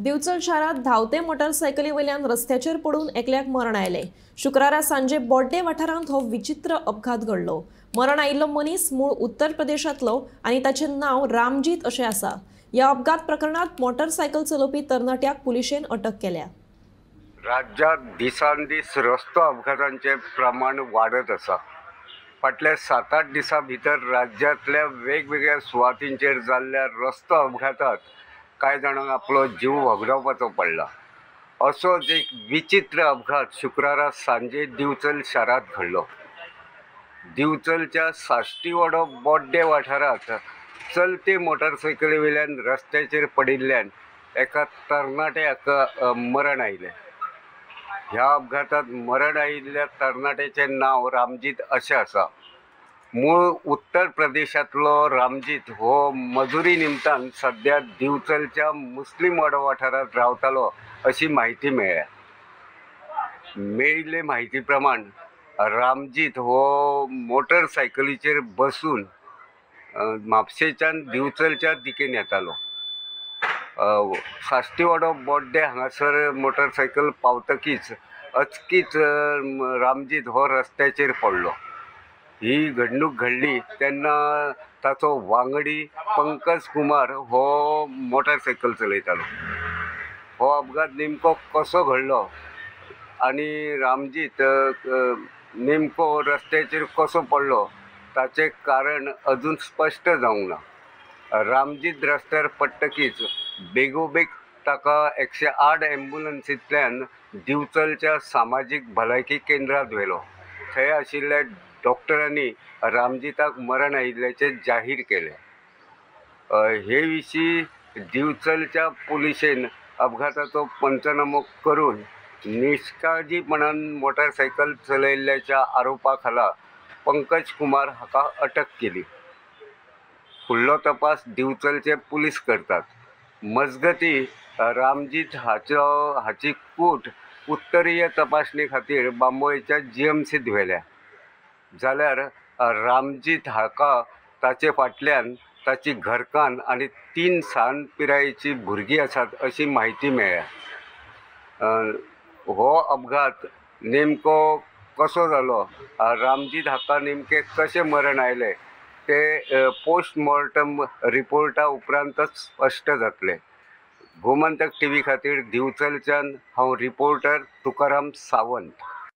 दिवचल शारांत धांवते मोटरसायकली वयल्यान रस्त्याचेर पडून एकल्याक मरण आयलें. शुक्रारा सांजे बोड्डे वाठारांत हो विचित्र अपघात घडलो. मरण आयिल्लो मनीस मूळ उत्तर प्रदेशांतलो आनी ताचें नांव रामजीत अशें आसा. ह्या अपघात प्रकरणांत मोटरसायकल चलोवपी तरणाट्याक पुलिशेन अटक केल्या. राज्यात दिसान दीस रस्तो अपघातांचें प्रमाण वाडत आसा. फाटल्या 7-8 दिसां भितर राज्यांतल्या वेगवेगळ्या सुवातींचेर जाल्ल्या रस्तो अपघातात कांय जाणांक आपलो जीव वगडावपाचो पडला. असोच एक विचित्र अपघात शुक्रारा सांजे दिवचल शारांत घडलो. दिवचलच्या साश्टीवाडो बोड्डे वाठारांत चलते मोटरसायकली वयल्यान रस्त्याचेर पडिल्ल्यान एका तरणाट्याक मरण आयलें. ह्या अपघातांत मरण आयिल्ल्या तरणाट्याचें नांव रामजीत अशें आसा. मूळ उत्तर प्रदेशांतलो रामजीत हो मजुरी निमतान सद्या दिवचलच्या मुस्लीम वाडो वाठारांत रावतालो अशी म्हायती मेळ्ळ्या. मेळिल्ले म्हायती प्रमाण रामजीत हो मोटरसायकलीचेर बसून म्हापशेच्यान दिवचलच्या दिकेन येतालो. साश्टीवाडो बोड्डे हांगासर मोटरसायकल पावतकीच अचकीत रामजीत हो रस्त्याचेर पडलो. ही घडणूक घडली तेन्ना ताचो वांगडी पंकज कुमार हो मोटरसायकल चलयतालो. हो अपघात नेमको कसो घडलो आनी रामजीत नेमको रस्त्याचेर कसो पडलो ताचें कारण अजून स्पश्ट जावंक ना. रामजीत रस्त्यार पडटकीच बेगोबेग ताका 108 ॲम्ब्युलन्सींतल्यान दिवचलच्या सामाजीक भलायकी केंद्रांत व्हेलो. थंय आशिल्ल्या डॉक्टरांनी रामजीताक मरण आयिल्ल्याचें जाहीर केलें. हे विशीं दिवचलच्या पुलिशेन अपघाताचो पंचनामो करून निष्काळजीपणान मोटरसायकल चलयिल्ल्याच्या आरोपा खाला पंकज कुमार हाका अटक केली. फुडलो तपास दिवचलचे पुलीस करतात. मजगती रामजीत हाची कूट उत्तरीय तपासणी खातीर बांबोळेच्या जीएमसीत व्हेल्या. जाल्यार रामजीत हाका ताचे फाटल्यान ताची घरकान्न आनी 3 सान पिरायेची भुरगीं आसात अशी म्हायती मेळ्ळ्या. हो अपघात नेमको कसो जालो, रामजीत हाका नेमकें कशें मरण आयलें ते पोस्टमॉर्टम रिपोर्टा उपरांतच स्पश्ट जातलें. गोमंतक टीव्ही खातीर दिवचलच्यान हांव रिपोर्टर तुकाराम सावंत.